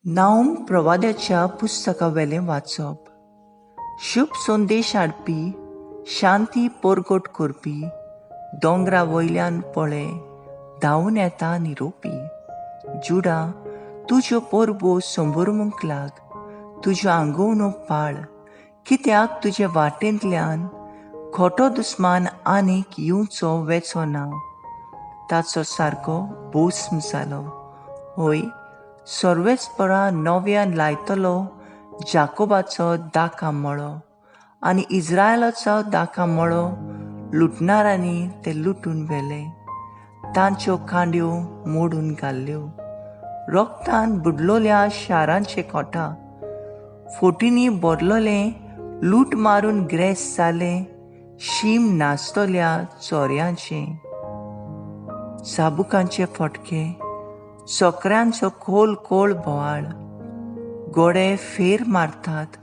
नाऊम प्रवाद्याच्या पुस्तका वेलें वाचप. शुभ संदेश हाडपी, शांती परगट करपी, दोंगरा वयल्यान पळय धांवून येता निरोपी. जुडा, तुज्यो परबो संभरमूंक लाग, तुज्यो आंगवणो पाळ, कित्याक तुजे वाटेंतल्यान खोटो दुस्मान आनीक येवचो वेचो ना. ताचो सारको भोस्म जालो. हय, सर्वेस्परा नव्यान लायतलो जाकोबाचो दाका मळो आनी इज्रायलाचो दाका मळो लुटणारांनी ते लुटून व्हेले, तांच्यो कांड्यो मोडून घाल्ल्यो. रोगतान बुडलोल्या शारांचे कोटा फोटींनी भरलोलें, लूट मारून ग्रेस जालें शीम नाचतल्या चोरयांचें. साबुकांचे फटके, चक्रांचो खोल खोल बोवाळ, घोडे फेर मारतात,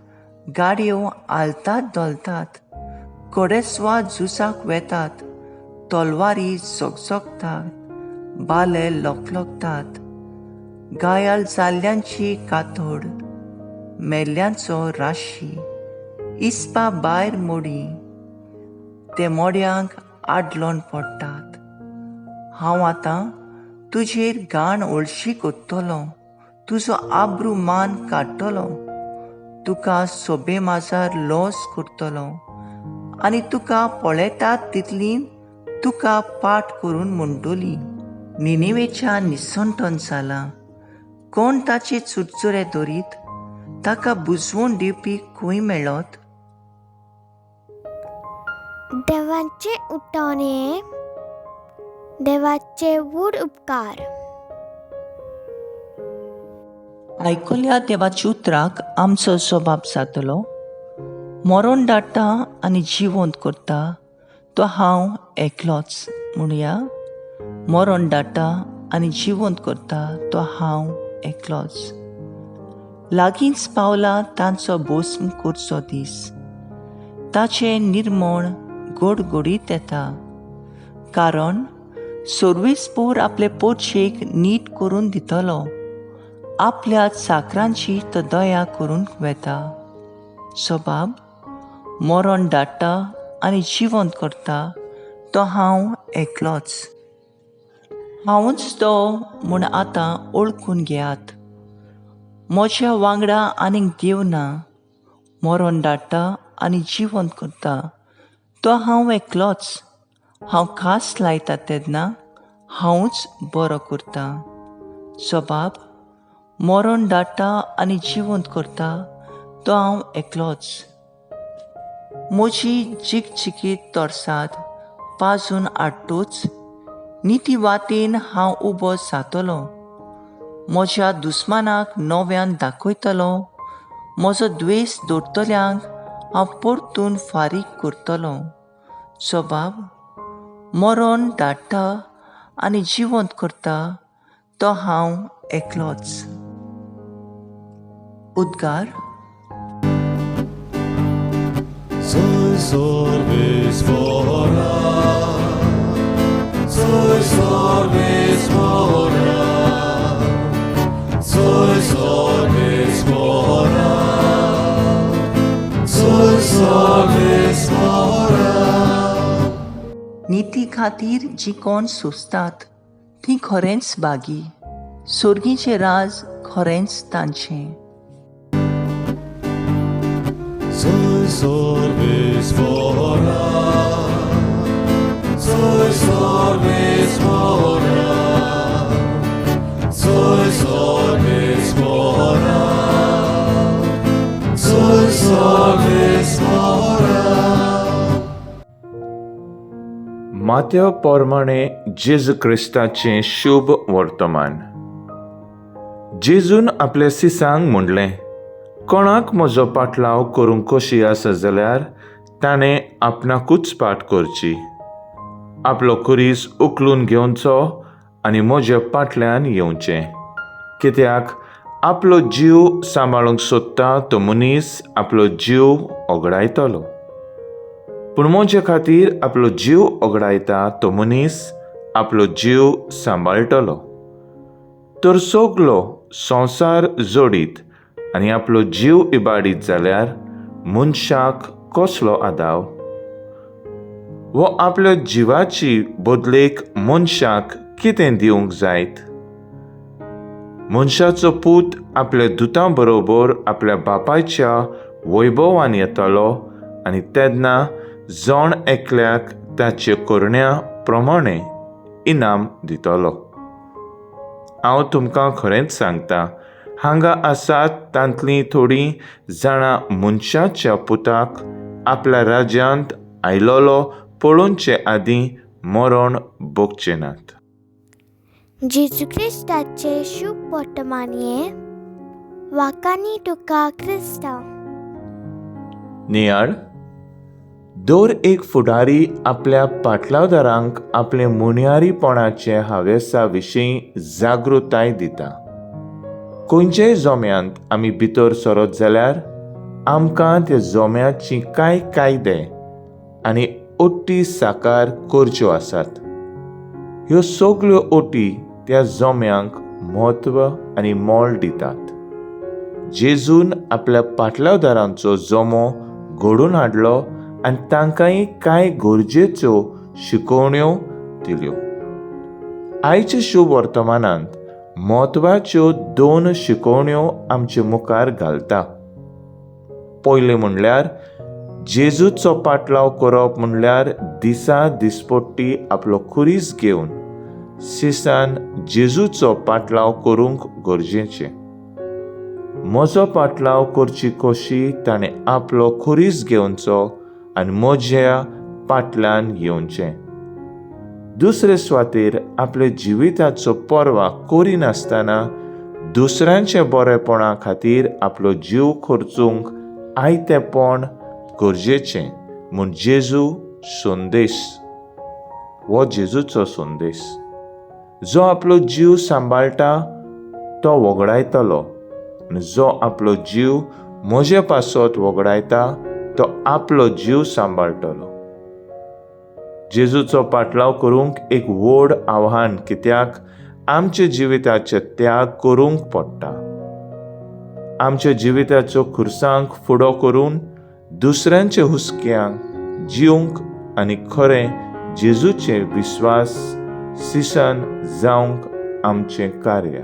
गाडयो हालतात धोलतात, घोडेस्वाद झुजाक वेतात, तलवारी झगझगतात, बाले लखलखतात, घायल जाल्ल्यांची कातोड, मेल्ल्यांचो राशी, इस्पा भायर मोडी, ते मोड्यांक आडलोन पडटात. हांव आतां तुजेर घाण ओळशी कोत्तलो, तुजो आब्रू मान काडटलो, तुका सोबे माजार लॉस करतलो आनी तुका पळयतात तितली तुका पाठ करून म्हणटली, निनिवेच्या निसंटन जालां. कोण ताचे चुरचुरे दरीत, ताका बुजवून दिवपी खंय मेळत? देवाचे उठवणे, देवाचे व्हड उपकार. आयकल्या देवाच्या उतराक आमचो स्वभाव जातलो. मरण धाडटा आनी जिवंत करता तो हांव एकलोच म्हणया. मरण धाडटा आनी जिवंत करता तो हांव एकलोच. लागींच पावला तांचो भस्म करचो दीस, ताचें निर्मण गोडगोडीत येता. कारण सर्वेस्पोर आपले पोरशेक नीट करून दितलो, आपल्या चाकरांची तो दया करूंक वेता. सबाब मरण धाडटा आनी जिवंत करता तो हांव एकलोच. हांवूच तो म्हूण आतां वळखून घेयात. म्हज्या वांगडा आनीक देव ना. मरण धाडटा आनी जिवंत करता तो हांव एकलोच. हांव खास लायता तेन्ना हांवूच बरो करता. सबाब मरण धाडटा आनी जिवंत करता तो हांव एकलोच. म्हजी चिकचिकीत तरसाद पाजून हाडटूच निती वाटेन हांव उबो जातलो. म्हज्या दुस्मानाक नव्यान दाखयतलो, म्हजो द्वेस दवरतल्यांक हांव परतून फारीक करतलो. सबाब मरण धाडटा आनी जिवंत करता तो हांव एकलोच. उद्गार. निती खातीर जी कोण सोंसतात ती खरेंच बागी. सोर्गीचें राज खरेंच तांचें. मातेव प्रमाणे जेजू क्रिस्ताचें शुभ वर्तमान. जेजून आपल्या सिसांक म्हणलें, कोणाक म्हजो पाटलाव करूंक कशी आसा जाल्यार ताणें आपणाकूच पाट करची, आपलो खुरीस उखलून घेवचो आनी म्हज्या पाटल्यान येवचें. कित्याक आपलो जीव सांबाळूंक सोदता तो मनीस आपलो जीव ओगडायतलो, पूण म्हजे खातीर आपलो जीव ओगडायता तो मनीस आपलो जीव सांबाळटलो. तर सगलो संवसार जोडीत आनी आपलो जीव इबाडीत जाल्यार मनशाक कसलो आदाव? वो आपल्या जिवाची बदलेक मनशाक कितें दिवंक जायत? मनशाचो पूत आपल्या दुतां बरोबर आपल्या बापायच्या वैभवान येतलो आनी तेन्ना जण एकल्याक ताचे करण्या प्रमाणे इनाम दितलो. हांव तुमकां खरेंच सांगता, हांगा आसात तांतलीं थोडीं जाणां मनशाच्या पुताक आपल्या राज्यांत आयलोलो पळोवचे आदीं मरण भोगचे नात. जेजू क्रिस्ताचे शुभ वर्तमानये वाकानी तुका क्रिस्तांव. नियाळ. दर एक फुडारी आपल्या पाटलावदारांक आपले मुनयारीपणाचे हावेसा विशीं जागृताय दिता. खंयच्याय जोम्यांत आमी भितर सरत जाल्यार आमकां त्या जोम्याची कांय कायदे आनी अटी साकार करच्यो आसात. ह्यो सगल्यो अटी त्या जोम्यांक म्हत्व आनी मोल दितात. जेजून आपल्या पाटलावदारांचो जमो घडोवन हाडलो आनी तांकांय कांय गरजेच्यो शिकवण्यो दिल्यो. आयच्या शुभ वर्तमानांत म्हत्वाच्यो दोन शिकवण्यो आमचे मुखार घालता. पयलें म्हणल्यार जेजूचो पाटलाव करप म्हणल्यार दिसा दिसपट्टी आपलो खुरीस घेवन सिसान जेजूचो पाटलाव करूंक गरजेचें. म्हजो पाटलाव करची कशी ताणें आपलो खुरीस घेवचो आनी म्हज्या पाटल्यान येवचें. दुसरे सुवातेर आपल्या जिविताचो पर्वा करिनासतना दुसऱ्यांच्या बरेपणा खातीर आपलो जीव खर्चूंक आयतेपण गरजेचें म्हूण जेजू संदेश. हो जेजूचो संदेश. जो आपलो जीव सांबाळटा तो वगडायतलो आनी जो आपलो जीव म्हजे पासत वगडायता तो आपलो जीव सांबाळटलो. जेजूचो पाटलाव करूंक एक व्हड आव्हान, कित्याक आमच्या जिविताचे त्याग करूंक पडटा. आमच्या जिविताचो खुर्सांक फुडो करून दुसऱ्यांच्या हुस्क्यांक जिवंक आनी खरें जेजूचे विस्वास सिसन जावंक आमचें कार्य.